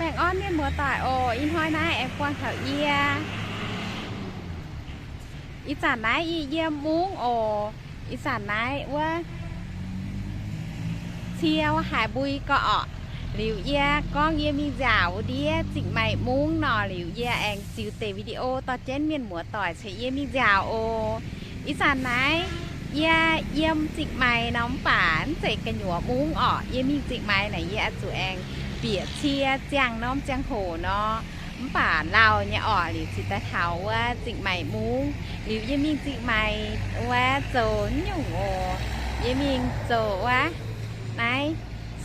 Aengx orn mienh muoz-doic oc. Ih hnoi naaiv aengx buangh taux yie. Ih zanc naaiv yie yiem mungv oc. Ih zanc naaiv wuov cie wuov haaix mbui gorx orqc. Liuz yie gorngv yie mingh nziaauc wuov ndiev Zingh Maix Mungv nor, liuz yie aengx ziux deix video dorh jienv mienh muoz-doic caux yie mingh nziaauc oc. Ih zanc naaiv yie yiem Zingh Maix nor mv baac mv zeiz gu'nyuoz mungv orqc. Yie mingh Zingh Maix naaic yie oix zuqc aengx bieqc cie ziangh norm ziangh hoc nor, mv baac lauh nyei orqc, liuz ziouc daaih taux wuov Zingh Maix Mungv. Liuz yie mingh Zingh Maix wuov zoux nyungc oc. Yie mingh zoux wuov naaiv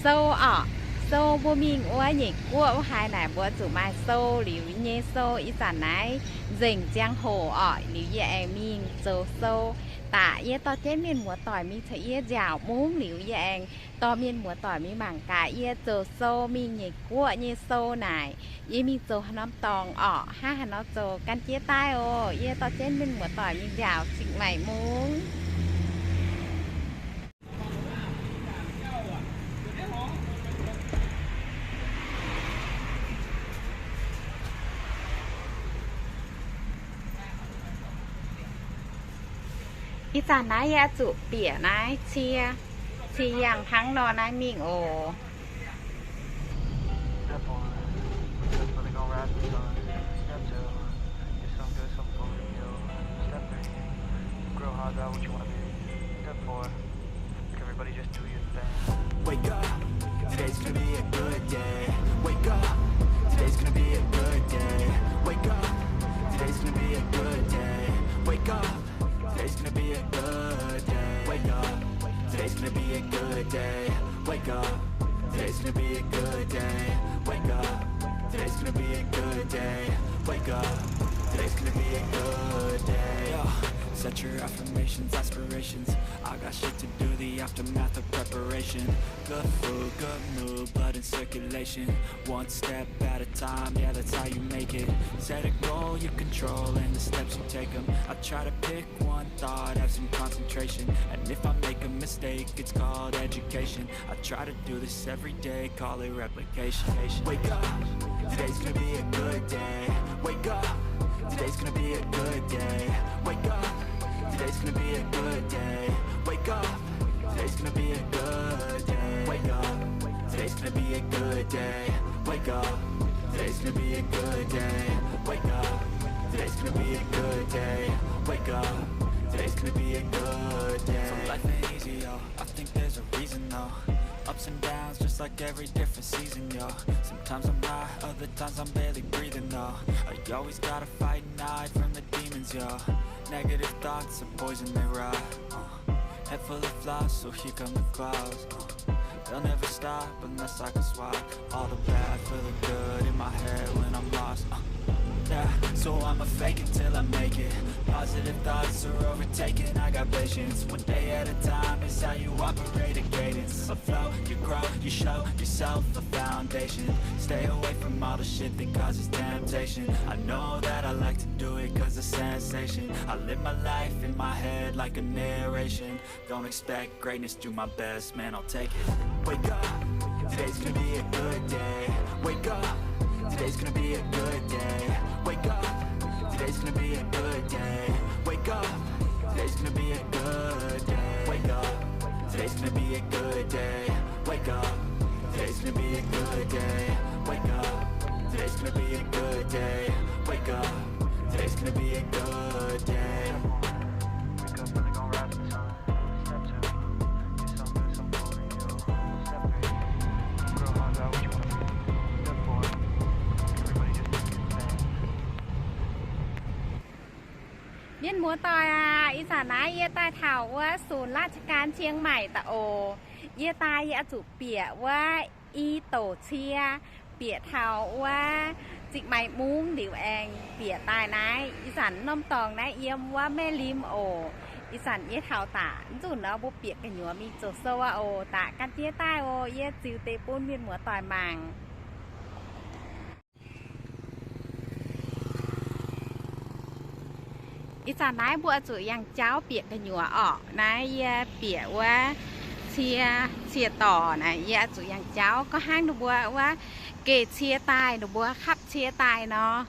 sou orqc. Sou mbuo mingh wuov nyeic guoqv wuov haaix naaic mbuo zuqc maaih sou liuz nyei sou. Ih zanc naaiv nzengc ziangh hoc orqc, liuz yie aengx mingh zoux sou. Daaih yie dorh jienv mienh muoz-doic mingh caux yie nziaauc mungv liuz yie aengx dorh mienh muoz-doic mingh mangc gaax yie zoux sou mingh nyeic guoqv nyei sou naaic. Yie mingh zoux haaix norm dorngx orqc, hnangv haaix nor zoux gan jienv daaih oc. Yie dorh jienv mienh muoz-doic mingh nziaauc Zingh Maix Mungv. Ih zanc naaiv yie zuqc bieqc naaiv cie, cie yangh hnangv nor naaiv mingh oc. Wake up, today's gonna be a good day. Wake up, today's gonna be a good day. Wake up, today's gonna be a good day. Wake up, today's gonna be a good day. Wake up, today's gonna be a good day. Wake up, today's gonna be a good day. Wake up, today's gonna be a good day. Wake up, today's gonna be a good day. Yo, set your affirmations, aspirations. I got shit to do, the aftermath of preparation. Good food, good mood, blood in circulation. One step at a time, yeah, that's how you make it. Set a goal you control and the steps you take 'em. I try to pick one thought, have some concentration. And if I make a mistake, it's called education. I try to do this every day, call it replication. Wake up, today's gonna be a good day. Wake up, today's gonna be a good day. Wake up, today's gonna be a good day. Wake up, today's gonna be a good day. Wake up, today's gonna be a good day. Wake up, today's gonna be a good day. Wake up, today's gonna be a good day. Wake up, today's gonna be a good day. So life ain't easy, yo. I think there's a reason, though. Ups and downs, just like every different season, yo. Sometimes I'm high, other times I'm barely breathing, though. I always gotta fight and hide from the demons, yo. Negative thoughts are poison, they rot. Uh, head full of flaws, so here come the clouds. Uh, they'll never stop unless I can swap all the bad for the good in my head when I'm lost. Uh, yeah, so I'ma fake it till I make it. Positive thoughts are overtaken, I got patience. One day at a time is how you operate a cadence. Afloat, you grow, you show yourself a foundation. Stay away from all the shit that causes temptation. I know that I like to do it 'cause the sensation. I live my life in my head like a narration. Don't expect greatness, do my best, man, I'll take it. Wake up, today's gonna be a good day. Wake up, today's gonna be a good day. Wake up, today's gonna be a good day. Wake up, today's gonna be a good day. Wake up, today's gonna be a good day. Wake up, today's gonna be a good day. Wake up, today's gonna be a good day. Wake up, today's gonna be a good day. Wake up, really gonna rise with the sun. Step two, get some good, some cold and chill. Step three, grow hard about what you wanna be. Step four, everybody just do your thing. Mienh muoz-doic aac, ih zanc naaiv yie daaih taux wuov ศูนย์ราชการเชียงใหม่ daaih oc. Yie daaih yie oix zuqc bieqc wuov i douc cie, bieqc taux wuov Zingh Maix Mungv liuz aengx bieqc daaih naaiv. Ih zanc norm dorngx naaiv yiem wuov แม่ริม oc. Ih zanc yie taux daaih, mv nzunc nor mbuo bieqc gu'nyuoz mingh zoux sou aqv oc. Daaih gan jienv daaih oc. Yie ziux deix bun mienh muoz-doic mangc. Ih zanc naaiv mbuo zuqc yangh jauv bieqc gu'nyuoz orqc. Naaiv yie bieqc wuov Cie, cie dorc naaic yie oix zuqc yangh jauv. Gorngv hnangv ninh mbuo wuov geh cie daaih, ninh mbuo kapv cie daaih nor,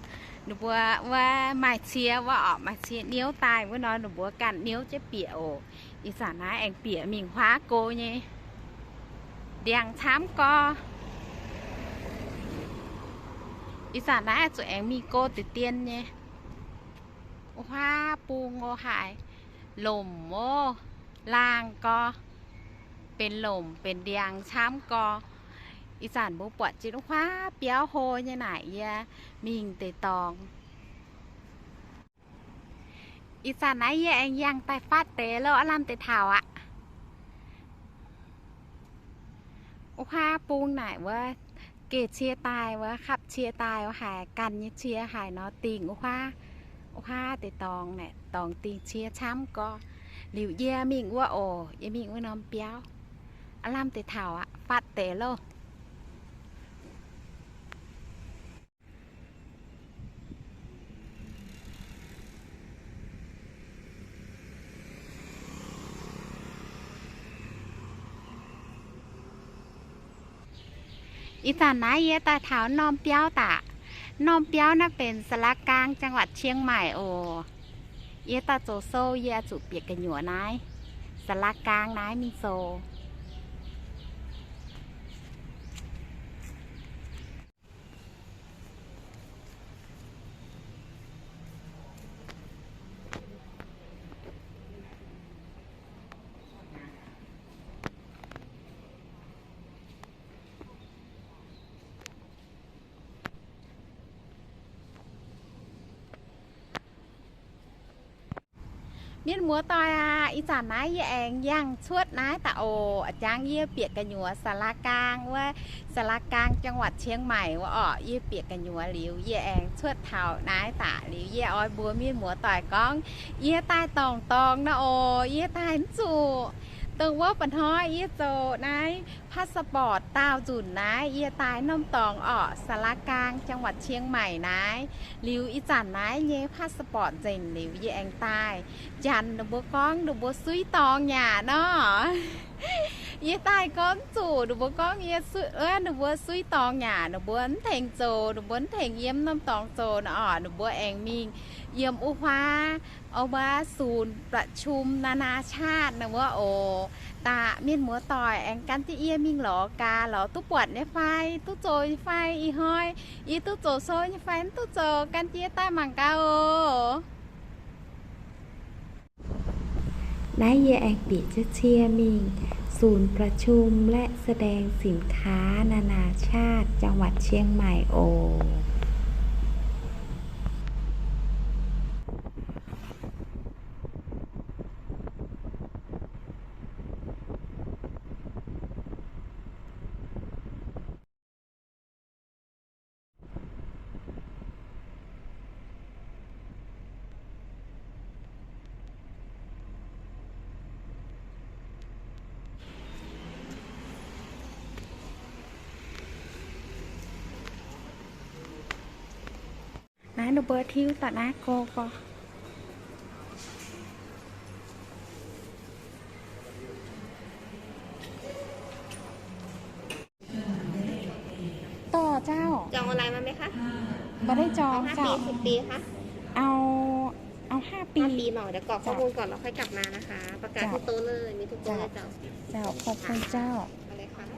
ninh mbuo wuov maaih cie wuov orqc, maaih cie niouv daaih wuov nor, ninh mbuo ganh niouv jienv bieqc oc. Ih zanc naaiv aengx bieqc mingh huaav go nyei. Ndiangx camv gorx. Ih zanc naaiv zuqc aengx mingh go deix dien nyei. Wuov huaav bung o haaix, lomc o, laangh gorx, benx lomc benx ndiangx camv gorx. Ih zanc mbuo buatc jiex wuov huaav biauv hlo nyei naaic yie mingh deix dorngx. Ih zanc naaiv yie aengx yangh daaih fatv deix loh, aav lamh deix taux aqv. Wuov huaav bung naaic wuov geh cie daaih, wuov kapv cie daaih, wuov haaix ganh nyei cie haaix nor dingh wuov huaav, wuov huaav deix dorngx naaic, dorngx dingh cie camv gorx. Liuz yie mingh wuov oc, yie mingh wuov norm biauv. Aav lamh deix taux aqv, fatv deix loh. Ih zanc naaiv yie daaih taux norm biauv daaih. Norm biauv naaiv benx ศาลากลาง จังหวัดเชียงใหม่ oc. Yie daaih zoux sou, yie zuqc bieqc gu'nyuoz naaiv ศาลากลาง naaiv mingh zoux. Mienh muoz-doic aac, ih zanc naaiv yie aengx yangh cuotv naaiv daaih oc. A'jangv yie bieqc gu'nyuoz ศาลากลาง wuov, ศาลากลาง จังหวัดเชียงใหม่ wuov orqc. Yie bieqc gu'nyuoz liuz, yie aengx cuotv taux naaiv daaih liuz, yie oix mbuox mienh muoz-doic gorngv, yie daaih dorngc dorngx naaiv oc. Yie daaih mv zuqc, dongh wuov mba'hnoi yie zoux naaiv passport daauh nzunc naaiv, yie daaih norm dorngx orqc, ศาลากลาง จังหวัดเชียงใหม่ naaiv. Liuz ih zanc naaiv nyei passport nzengc liuz yie aengx daaih. Janx ninh mbuo gorngv ninh mbuo suiv dorngx yaac nor. Yie daaih gorngv zuqc ninh mbuo gorngv yie, ninh mbuo suiv dorngx yaac ninh mbuo mv tengx zoux, ninh mbuo mv tengx yiem norm dorngx zoux nor orqc. Ninh mbuo aengx mingh yiem wuov huaav, wuov ศูนย์ประชุมนานาชาติ naaiv wuov oc. Daaih mienh muoz-doic aengx gan jienv yie mingh lorz gaax, lorz duqv buatc nyei fai, duqv zoux nyei fai. Ih hnoi yie duqv zoux sou nyei fai mv duqv zoux, gan jienv yie daaih mangc gaax oc. Naaiv yie aengx bieqc jienv cie mingh ศูนย์ประชุมและแสดงสินค้านานาชาติ จังหวัดเชียงใหม่ oc. Naaiv ninh mbuo tiuv daaih naaiv go gorx. Dorh เจ้า จองออนไลน์มาไหมคะ บ่ได้จอง เอาห้าปี เจ้า สิบปีคะ เอา เอาห้าปี ห้าปีเนาะ เดี๋ยวกรอกข้อมูลก่อน เจ้า แล้วค่อยกลับมานะคะ ประกาศ เจ้า ที่โต๊ะเลย มีทุกโต๊ะเลยเจ้า เจ้า ขอบคุณเจ้า เอาเลยค่ะ น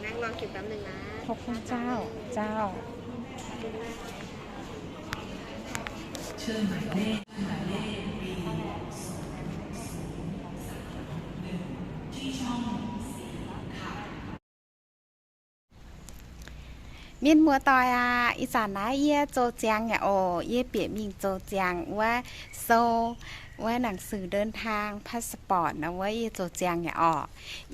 ั่งรอคิวแป๊บนึงนะ ขอบคุณเจ้า เจ้า เชิญหมายเลข หมายเลข B ศูนย์ศูนย์สามหนึ่ง ที่ช่องสี่ค่ะ Mienh muoz-doic aac, ih zanc naaiv yie zoux ziangx yaac oc. Yie bieqc mingh zoux ziangx wuov sou wuov หนังสือเดินทาง passport naaiv wuov yie zoux ziangx yaac orqc.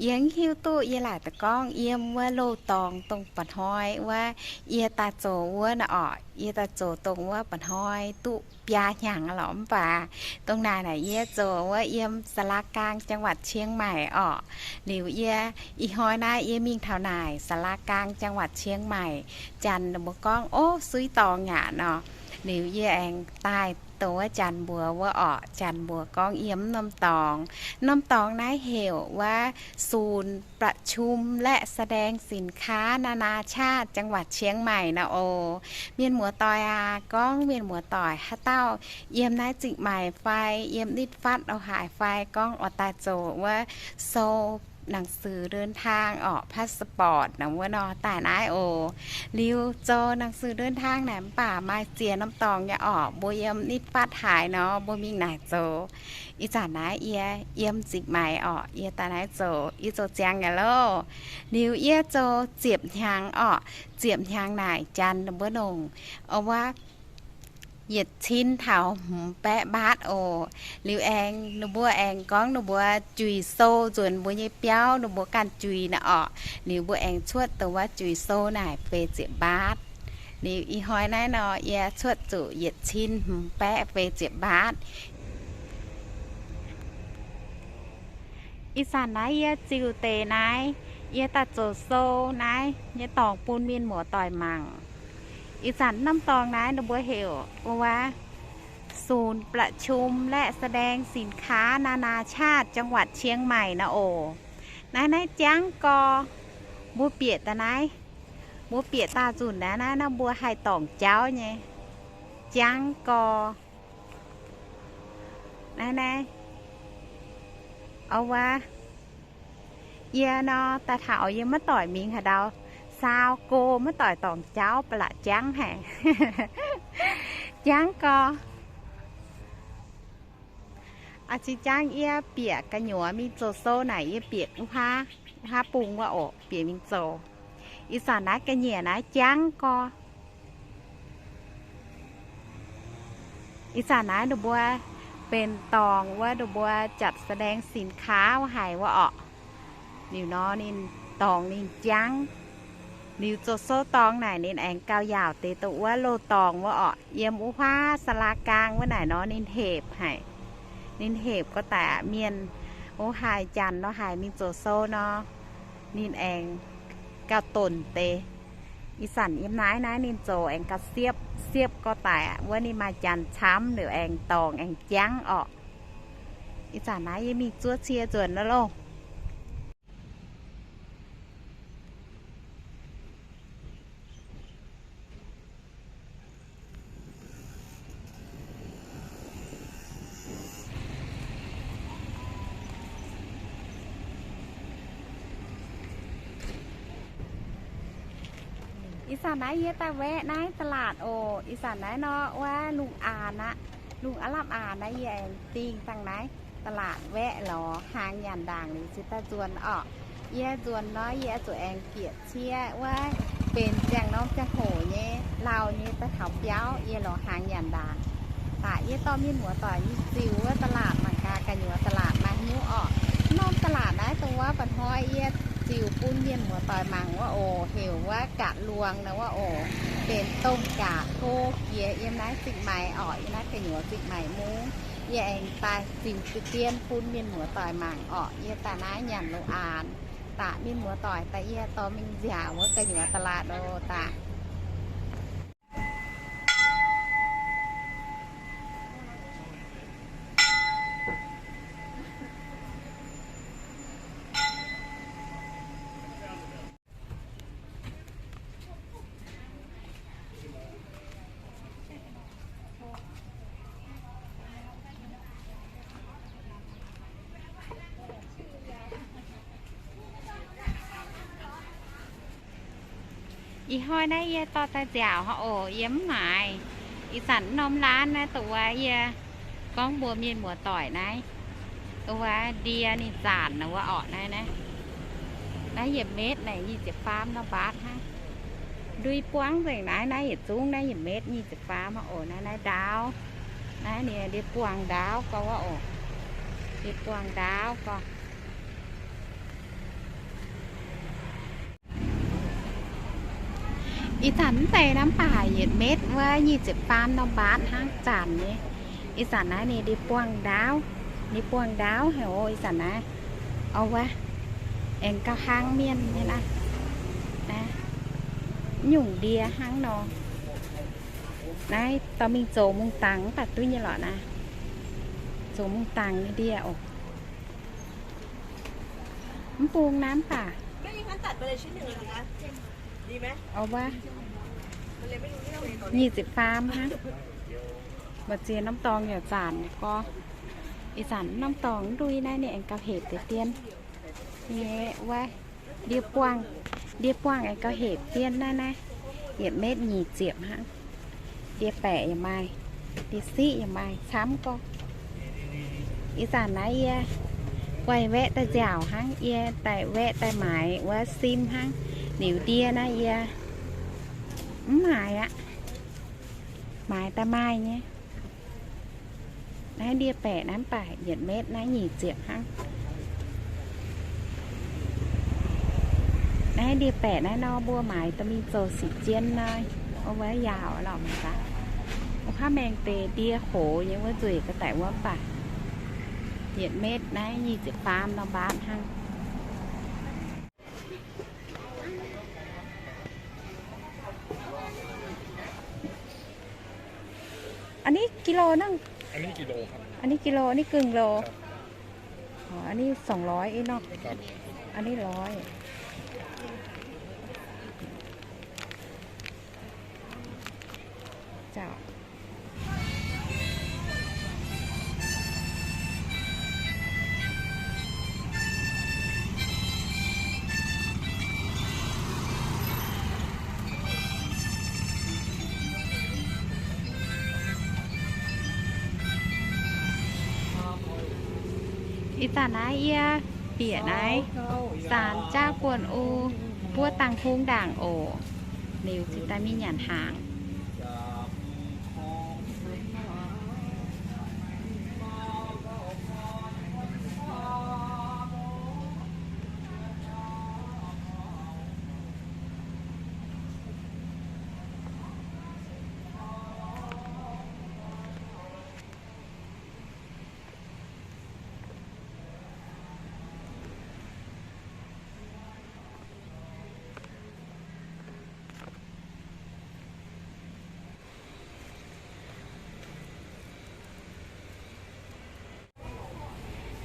Yie mv hiuv duqv yie laaic daaih gorngv yiem wuov loz-dorngx dongh mba'hnoi wuov yie daaih zoux wuov naaic orqc. Yie daaih zoux dongh wuov mba'hnoi duqv biaa hnyangx lorqc, mv baac dongh naaic naaic yie zoux wuov yiem ศาลากลาง จังหวัดเชียงใหม่ orqc. Liuz yie ih hnoi naaiv yie mingh taux naaic ศาลากลาง จังหวัดเชียงใหม่, janx ninh mbuo gorngv, Ov, suiv dorngx aqv nor. Liuz yie aengx daaih dongh wuov janx mbuox wuov orqc. Janx mbuox gorngv yiem norm dorngx, norm dorngx naaiv heuc wuov ศูนย์ประชุมและแสดงสินค้านานาชาติจังหวัดเชียงใหม่ naaic oc. Mienh muoz-doic aac, gorngv mienh muoz-doic haaix dauh yiem naaiv Zingh Maix fai yiem Nitv Fatv, A'haaix fai gorngv oix daaih zoux wuov sou หนังสือเดินทาง orqc, passport naaic wuov nor daaih naaiv oc. Liuz zoux หนังสือเดินทาง naaic mv baac maaih ziex norm dorngx nyei orqc. Mbuo yiem Nitv Fatv haaix nor mbuo mingh naaic zoux. Ih zanc naaiv yie yiem Zingh Maix orqc, yie daaih naaiv zoux, yie zoux ziangx yaac loh. Liuz yie zoux ziepc hnyangx orqc. Ziepc hnyangx naaic janx ninh mbuo nongc wuov yietc cin taux hmz baeqv mbaatv oc. Liuz aengx ninh mbuo aengx gorngv ninh mbuo juix sou nzuonx mbuo nyei biauv, ninh mbuo ganh juix naaic orqc. Liuz mbuo aengx cuotv dongh wuov juix sou naaic feix ziepc mbaatv. Liuz ih hnoi naaiv nor yie cuotv zuqc yietc cin hmz baeqv feix ziepc mbaatv. Ih zanc naaiv yie ziux deix naaiv, yie daaih zoux sou naaiv nyei dorngx bun mienh muoz-doic mangc. Ih zanc norm dorngx naaiv ninh mbuo heuc wuov ศูนย์ประชุมและแสดงสินค้านานาชาติจังหวัดเชียงใหม่ naaic oc. Naaiv naaiv jangv gorx, mbuo bieqc daaih naaiv, mbuo bieqc daauh nzunc naaiv, naaiv nor mbuo haih dorngc jauv nyei. Jangv gorx. Naaiv naaiv, wuov, yie nor daaih taux yie maiv doic mingh haaix ndau, saau go maiv doic dorngc jauv ba'laqc jangv haic. Jangv gorx. A'cing jangv yie bieqc gu'nyuoz mingh zoux sou naaic yie bieqc wuov haav, wuov haav bung wuov oc, bieqc mingh zoux. Ih zanc naaiv ga'nyiec naaiv jangv gorx. Ih zanc naaiv ninh mbuo benx dorngx wuov ninh mbuo จัดแสดงสินค้า wuov haic wuov orqc. Liuz nor ninh dorngx ninh jangv. Liuz zoux sou dorngx naaic ninh aengx gauh yaauc deix dongh wuov loz-dorngx wuov orqc. Yiem wuov huaav ศาลากลาง wuov naaic nor ninh hepc haic. Ninh hepc gorx daic aqv. Mienh wuov haaix janx nor haiz mingh zoux sou nor, ninh aengx gauh donc deix. Ih zanc yiem naaiv naaiv ninh zoux aengx gauh siepv, siepv gorx daic aqv. Wuov ninh maaih janx camv liuz aengx dorngx aengx jangv orqc. Ih zanc naaiv yie mingh zuov cie nzuonx loh. Ih zanc naaiv yie daaih แวะ naaiv ตลาด oc. Ih zanc naaiv nor wuov lungh aanx aqv. Lungh aav lamh aanx naaiv yie aengx dingh dangh naaiv ตลาด แวะ lorz hnaangx nyanc ndaangc liuz ziouc daaih nzuonx orqc. Yie nzuonx nor yie zuqc aengx bieqc ciev wuov benx ziangh norm ziangh hoc nyei lauh nyei daaih taux biauv yie lorz hnaangx nyanc ndaangc. Daaih yie dorh mienh muoz-doic mingh ziux wuov ตลาด mangc gaax gu'nyuoz ตลาด maaih hnyouv orqc. Norm ตลาด naaiv dongh wuov mba'hnoi yie ziux bun mienh muoz-doic mangc wuov oc, heuc wuov กาดหลวง naaiv wuov oc, benx domh กาด hlo jiex yiem naaiv Zingh Maix orqc, yiem naaiv gu'nyuoz Zingh Maix mungv. Yie aengx daaih ziux deix dien bun mienh muoz-doic mangc orqc. Yie daaih naaiv nyanc longx aanx. Daaih mienh muoz-doic daaih yie dorh mingh nziaauc wuov gu'nyuoz ตลาด oc daaih. Ih hnoi naaiv yie dorh daaih nziaauc haic oc, yie mv maaiz. Ih zanc norm laanv naaiv dongh wuov yie gorngv mbuox mienh muoz-doic naaiv, dongh wuov ndie ninh zaanc naaiv wuov orqc naaiv naaiv. Naaiv yietc metv naaic nyic ziepc faam nor mbaatv hnangv. Ndui buangv nzengc naaiv, naaiv yietc zungv naaiv yietc metv nyic ziepc faam oc. Naaiv naaiv ndaauv. Naaiv ninh ndie-buangh ndaauv gorx wuov oc. Ndie-buangh ndaauv gorx. Ih zanc mv deix naaiv mv baac yietc metv wuov nyic ziepc faam norm mbaatv hnangv zanc nyei. Ih zanc naaiv ninh ndie-buangh ndaauv, ndie-buangh ndaauv haic oc. Ih zanc naaiv oc wuov, aengx gauh hnangv mienh nyei naaiv, naaiv nyungc ndie hnangv nor. Naaiv dorh mingh zoux mungh dangx mv baac duqv nyei lorqc naaiv. Zoux mungh dangx nyei ndie oc. Mv bung naaiv mv baac oc wuov, nyic ziepc faam hnangv. Maaih ziex norm dorngx yaac zanc gorx. Ih zanc norm dorngx ndui naaiv ninh aengx gauh hepc deix dien nyei wuov. Ndie-buangh, ndie-buangh aengx gauh hepc dien naaiv naaiv. Yietc metv nyic ziepc hnangv. Ndie-baeqc yaac maaih, ndie-siqv yaac maaih camv gorx. Ih zanc naaiv yie guaih waeqv daaih nziaauc hnangv, yie daaih waeqv daaih maaiz wuov sim hnangv. Liuz ndie naaiv yie mv maaiz aqv. Maaiz daaih maaih nyei. Naaiv ndie-baeqc naaiv mv baac yietc metv naaiv nyic ziepc hnangv. Naaiv ndie-baeqc naaiv nor mbuo maaiz dorh mingh zoux sic jien nor, wuov yaauc lorqc mangc gaax. Wuov kaav maengx deix ndie hoz nyei wuov nzueic ga'daic wuov mv baac yietc metv naaiv nyic ziepc faam norm mbaatv hnangv. An nix กิโล naaiv? An nix กิโล ครับ An nix กิโล an nix ครึ่งโล ครับ อ๋อ อันนี้ สองร้อย เองเนาะ ครับ อันนี้ ร้อย เจ้า Ih zanc naaiv yie bieqc naaiv Saan Jaav Guonh U buov dangh hungh ndaangc oc. Liuz cingx daaih mingh nyanc hnaangx.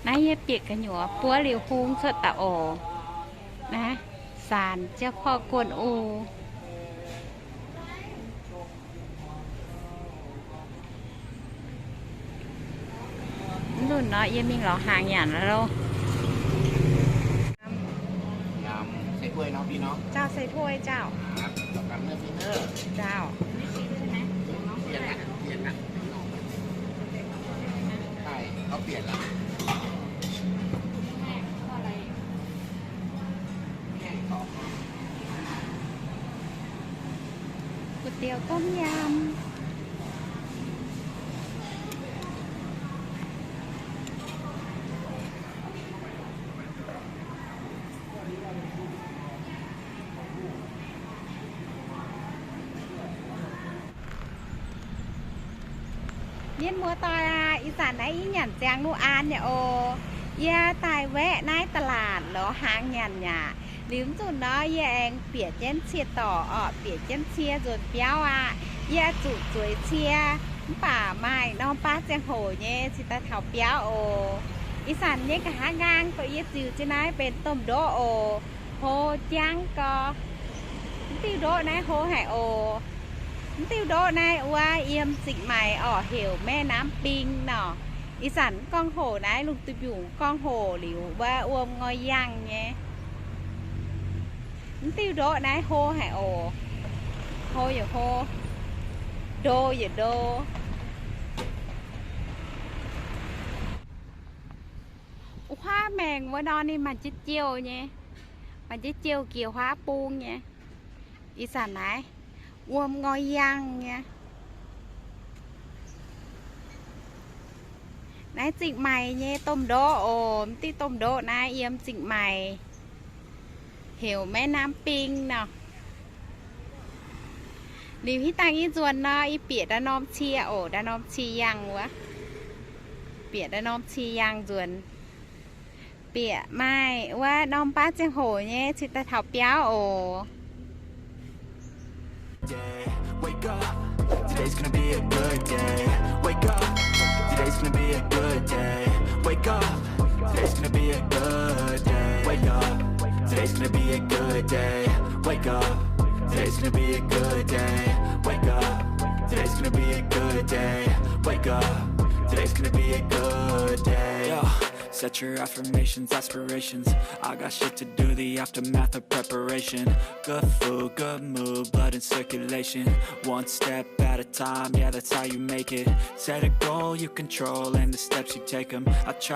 Naaiv yie bieqc gu'nyuoz buov liuz hung cuotv daaih oc. Naaiv Saan Jaav Porv Guonh U. Mv nzunc nor yie mingh lorz hnaangx nyanc loh. Yam se huoi nor, พี่น้อง เจ้า ใส่ถ้วยเจ้า ครับ ต่อกันเนอะพี่เนอะ เจ้า เปลี่ยนละ เปลี่ยนละ ใช่ เขาเปลี่ยนละ ก๋วยเตี๋ยวต้มยำ Mienh muoz-doic aac, ih zanc naaiv yie nyanc ziangx nuqv aan nyei oc. Yie daaih waeqv naaiv ตลาด lorz hnaangx nyanc aqv. Liuz mv nzunc nor, yie aengx bieqc jienv cie dorc orqc, bieqc jienv cie nzuonx biauv aqv. Yie zuqc zueiz cie, mv baac maaih norm baav ziangh hoc nyei cingx daaih taux biauv oc. Ih zanc nyei nqa'haav nqaang doqc yie ziux jienv naaiv benx domh ndoqv oc. Hlo jangv gorx. Mv diuh ndoqv naaiv hlo haic oc. Mv diuh ndoqv naaiv wuov yiem Zingh Maix orqc heuc แม่น้ำปิง nor. Ih zanc mv gorngv hoc naaiv lungh duih mbiungc gorngv hoc liuz wuov wuom ngoi yangh nyei. Mv diuh ndoqv naaiv hlo haic oc. Hlo yaac hlo, ndo yaac ndo. Wuov huaav maengx wuov nor ninh maaih jienv jouh nyei, maaih jienv jouh jiex huaav bung nyei. Ih zanc naaiv wuom ngoi yangh nyei. Naaiv Zingh Maix nyei domh ndoqv oc. Mv diuh domh ndoqv naaiv yiem Zingh Maix, heuc แม่น้ำปิง nor. Liuz hitv dangh yie nzuonx nor, yie bieqc daaih norm cie oc, daaih norm cie yangh wuov. Bieqc daaih norm cie yangh nzuonx. Bieqc maaih wuov norm baav ziangh hoc nyei cingx daaih taux biauv oc. Day. Wake up. Today's gonna be a good day. Wake up. Today's gonna be a good day. Wake up. Today's gonna be a good day. Wake up. Today's gonna be a good day. Wake up. Today's gonna be a good day. Wake up. Today's gonna be a good day. Wake up. Today's gonna be a good day. Yo, set your affirmations, aspirations. I got shit to do, the aftermath of preparation. Good food, good mood, blood in circulation. One step at a time, yeah, that's how you make it. Set a goal you control and the steps you take 'em. I try